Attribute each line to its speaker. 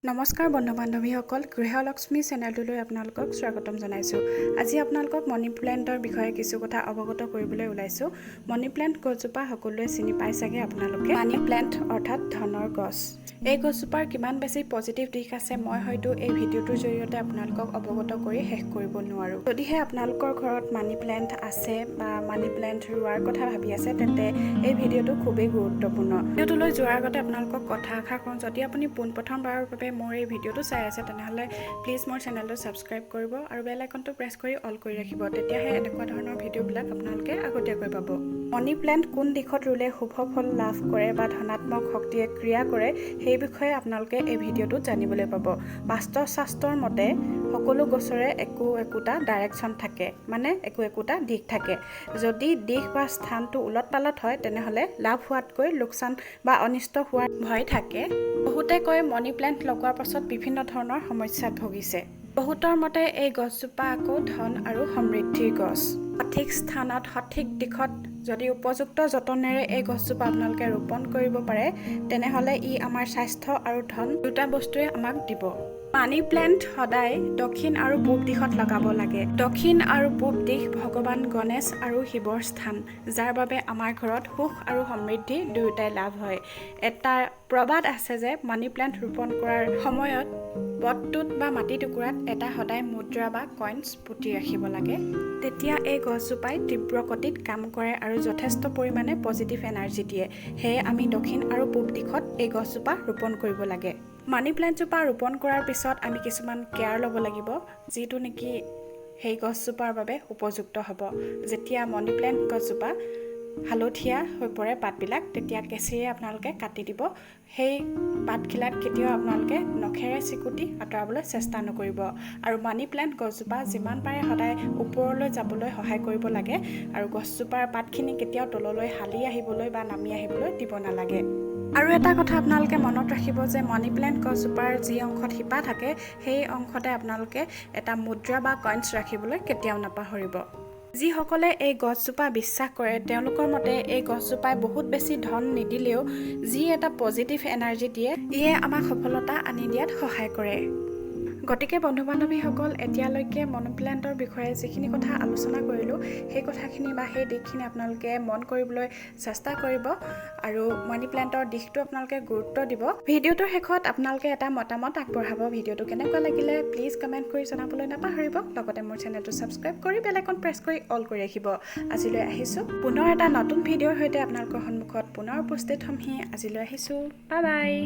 Speaker 1: নমস্কাৰ বন্ধু বান্ধৱীসকল, গৃহলক্ষ্মী চেনেলটোলৈ আপোনালোকক স্বাগতম জনাইছোঁ। আজি আপোনালোকক মানি প্লেণ্টৰ বিষয়ে কিছু কথা অৱগত কৰিবলৈ ওলাইছোঁ। মানি প্লেণ্ট গছজোপা সকলোৱে চিনি পাই চাগে আপোনালোকে। মানি প্লেণ্ট অৰ্থাৎ ধনৰ গছ। এই গছজোপাৰ কিমান বেছি পজিটিভ দিশ আছে, মই হয়তো এই ভিডিঅ'টোৰ জৰিয়তে আপোনালোকক অৱগত কৰি শেষ কৰিব নোৱাৰোঁ। যদিহে আপোনালোকৰ ঘৰত মানি প্লেণ্ট আছে বা মানি প্লেণ্ট ৰোৱাৰ কথা ভাবি আছে, তেন্তে এই ভিডিঅ'টো খুবেই গুৰুত্বপূৰ্ণ। ভিডিঅ'টোলৈ যোৱাৰ আগতে আপোনালোকক কথা এষাৰ কওঁ, যদি আপুনি পোনপ্ৰথমবাৰৰ বাবে মোৰ এই ভিডিঅ'টো চাই আছে, তেনেহ'লে প্লিজ মোৰ চেনেলটো ছাবস্ক্ৰাইব কৰিব আৰু বেল আইকনটো প্ৰেছ কৰি অল কৰি ৰাখিব। তেতিয়াহে এনেকুৱা ধৰণৰ ভিডিঅ'বিলাক আপোনালোকে আগতীয়াকৈ পাব। মানি প্লেণ্ট কোন দিশত ৰুলে শুভ ফল লাভ কৰে বা ধনাত্মক শক্তিয়ে ক্ৰিয়া কৰে, সেই বিষয়ে আপোনালোকে এই ভিডিঅ'টোত জানিবলৈ পাব। বাস্তুশাস্ত্ৰৰ মতে সকলো গছৰে একো একোটা ডাইৰেকশ্যন থাকে, মানে একো একোটা দিশ থাকে। যদি দিশ বা স্থানটো ওলট পালট হয়, তেনেহ'লে লাভ হোৱাতকৈ লোকচান বা অনিষ্ট হোৱাৰ ভয় থাকে। বহুতে কয় মানি প্লেণ্ট লগোৱাৰ পাছত বিভিন্ন ধৰণৰ সমস্যাত ভুগিছে। বহুতৰ মতে এই গছজোপা আকৌ ধন আৰু সমৃদ্ধিৰ গছ। সঠিক স্থানত, সঠিক দিশত যদি উপযুক্ত যতনেৰে এই গছজোপা আপোনালোকে ৰোপণ কৰিব পাৰে, তেনেহ'লে ই আমাৰ স্বাস্থ্য আৰু ধন দুটা বস্তুৱে আমাক দিব। মানি প্লেণ্ট সদায় দক্ষিণ আৰু পূব দিশত লগাব লাগে। দক্ষিণ আৰু পূব দিশ ভগৱান গণেশ আৰু শিৱৰ স্থান, যাৰ বাবে আমাৰ ঘৰত সুখ আৰু সমৃদ্ধি দুয়োটাই লাভ হয়। এটা প্ৰবাদ আছে যে মানি প্লেণ্ট ৰোপণ কৰাৰ সময়ত পটটোত বা মাটি টুকুৰাত এটা সদায় মুদ্ৰা বা কইনছ পুতি ৰাখিব লাগে। তেতিয়া এই গছজোপাই তীব্ৰ গতিত কাম কৰে আৰু যথেষ্ট পৰিমাণে পজিটিভ এনাৰ্জি দিয়ে। সেয়ে আমি দক্ষিণ আৰু পূব দিশত এই গছজোপা ৰোপণ কৰিব লাগে। মানি প্লেণ্টজোপা ৰোপণ কৰাৰ পিছত আমি কিছুমান কেয়াৰ ল'ব লাগিব, যিটো নেকি সেই গছজোপাৰ বাবে উপযুক্ত হ'ব। যেতিয়া মানি প্লেণ্ট গছজোপা হালধীয়া হৈ পৰে পাতবিলাক, তেতিয়া কেঁচিৰে আপোনালোকে কাটি দিব। সেই পাতখিলাত কেতিয়াও আপোনালোকে নখেৰে চিকুটি আঁতৰাবলৈ চেষ্টা নকৰিব। আৰু মানি প্লেণ্ট গছজোপা যিমান পাৰে সদায় ওপৰলৈ যাবলৈ সহায় কৰিব লাগে আৰু গছজোপাৰ পাতখিনি কেতিয়াও তললৈ হালি আহিবলৈ বা নামি আহিবলৈ দিব নালাগে। আৰু এটা কথা আপোনালোকে মনত ৰাখিব যে মানি প্লেণ্ট গছজোপাৰ যি অংশত শিপা থাকে, সেই অংশতে আপোনালোকে এটা মুদ্ৰা বা কইনছ ৰাখিবলৈ কেতিয়াও নাপাহৰিব। যিসকলে এই গছজোপা বিশ্বাস কৰে, তেওঁলোকৰ মতে এই গছজোপাই বহুত বেছি ধন নিদিলেও যি এটা পজিটিভ এনাৰ্জি দিয়ে, ইয়ে আমাক সফলতা আনি দিয়াত সহায় কৰে। গতিকে বন্ধু বান্ধৱীসকল, এতিয়ালৈকে মানি প্লেণ্টৰ বিষয়ে যিখিনি কথা আলোচনা কৰিলোঁ, সেই কথাখিনি বা সেই দিশখিনি আপোনালোকে মন কৰিবলৈ চেষ্টা কৰিব আৰু মানি প্লেণ্টৰ দিশটো আপোনালোকে গুৰুত্ব দিব। ভিডিঅ'টোৰ শেষত আপোনালোকে এটা মতামত আগবঢ়াব। ভিডিঅ'টো কেনেকুৱা লাগিলে প্লিজ কমেণ্ট কৰি জনাবলৈ নাপাহৰিব। লগতে মোৰ চেনেলটো ছাবস্ক্ৰাইব কৰি বেল আইকন প্ৰেছ কৰি অল কৰি ৰাখিব। আজিলৈ আহিছোঁ। পুনৰ এটা নতুন ভিডিঅ'ৰ সৈতে আপোনালোকৰ সন্মুখত পুনৰ উপস্থিত হ'মহি। আজিলৈ আহিছোঁ, বাই বাই।